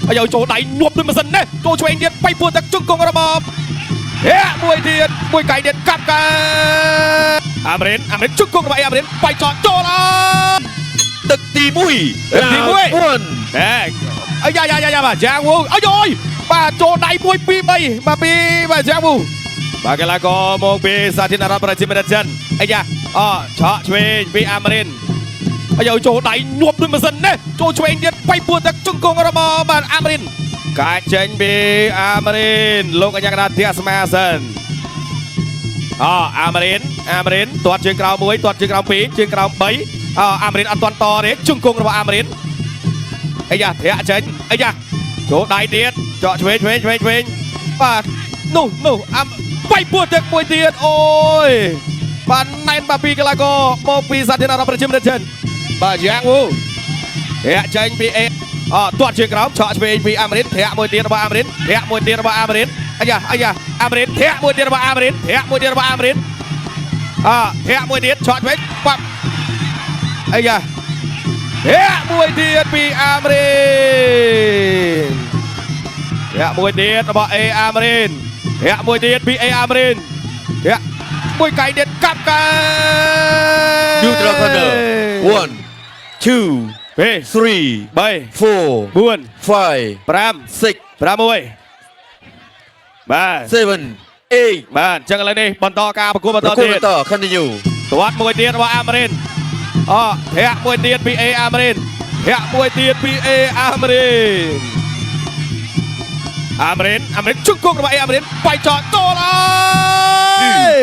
អាយចូលដៃញាប់ដូចម៉ាស៊ីននេះចូលឆ្វេងទៀតបៃពួរទឹកជង្គង់របស់ហេមួយទៀតមួយកៃទៀតកាប់កែអាមរិនអាមរិនជង្គង់របស់អេអាមរិនបៃចតចូលអ ទឹកទី1 ទឹកទី1 ហេអាយ៉ាយ៉ាយ៉ាយ៉ាបាទយ៉ាងវូអាយយបាទចូលដៃ1 2 3បាទ2បាទយ៉ាងវូបាទកីឡាករមកពីសាធារណរដ្ឋប្រជាមានិតចិនអាយ៉ាអឆក់ឆ្វេងពីអាមរិនអាយចូលដៃញាប់ដូចម៉ាស៊ីននេះចូលឆ្វេងទៀតបៃពួរទឹកជង្គង់របស់បាទអាមរិនកាចចេញពីអាមរិនលោកអញ្ញាកដាទះស្មាសិនអអាមរិនអាមរិនទាត់ជើងក្រោម1ទាត់ជើងក្រោម2ជើងក្រោម3អអាមរិនអត់ទាន់តទេជង្គង់របស់អាមរិន អាយ៉ាធាក់ចេញអាយ៉ាចូលដៃទៀតចកឆ្វេងឆ្វេងឆ្វេងឆ្វេងបាទនោះនោះអាំបៃពោះទឹកមួយទៀតអូយបាទណែនបាទពីកីឡាករមកពីសាធារណរដ្ឋប្រជាមានិតចិនបាទយ៉ាងវូធាក់ចេញពីអេអទាត់ជើងក្រោមឆក់ឆ្វេងពីអាមេរិកធាក់មួយទៀតរបស់អាមេរិកធាក់មួយទៀតរបស់អាមេរិកអាយ៉ាអាយ៉ាអាមេរិកធាក់មួយទៀតរបស់អាមេរិកធាក់មួយទៀតរបស់អាមេរិកអធាក់មួយទៀតឆក់ឆ្វេងបាប់អាយ៉ា ធាក់មួយទៀតពីអាមរិនធាក់មួយទៀតរបស់អេអាមរិនធាក់មួយទៀតពីអេអាមរិនធាក់មួយកៃទៀតកាប់កែ Neutral corner 1 2 2 3 3 4 4 5 5 6 6បាទ 7 8 បាទអញ្ចឹងឥឡូវនេះបន្តការប្រកួតបន្ត ប្រកួត ទៀត បន្ត continue ទាត់មួយទៀតរបស់អាមរិនអធាក់មួយទៀតពីអេអាមរិនធាក់មួយទៀតពីអេអាមរិនអាមរិនអាមរិនជង្គង់របស់អេអាមរិនបាយចតចូលអើយ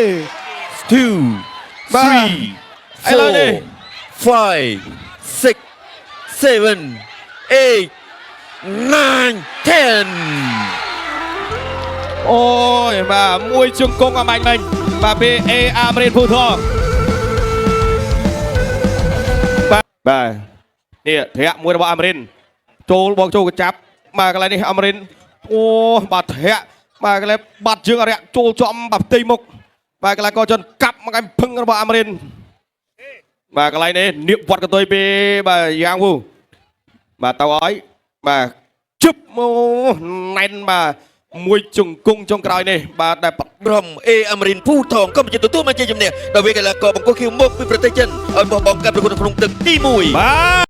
2 បាទ 3 ឥឡូវនេះ 4 5 6 7 8 9 10 អូយបាទមួយជង្គង់អំបញ្ញមិញបាទពីអេអាមរិនភូថងបាទបាទនេះធាក់មួយរបស់អាមរិនចូលបងចូលកញ្ចាប់បាទកន្លែងនេះអាមរិនអូបាទធាក់បាទកន្លែងបាត់ជើងអរិយចូលចំបាទផ្ទៃមុខបាទកន្លែងកជនកាប់មកឯងភឹងរបស់អាមរិនបាទកន្លែងនេះនៀបវត្តកន្ទុយពីបាទយ៉ាងវូបាទទៅឲ្យបាទជឹបមកណែនបាទមួយជង្គង់ចុងក្រោយនេះបាទដែល ក្រុមអេអាមរិនភូថងកម្ពុជាទទួលបានជ័យជំនះដោយវាយកីឡាករបង្គោលខៀវមកពីប្រទេសចិនឲ្យបោះបង់ការប្រកួតនៅក្នុងទឹកទី1 បាទ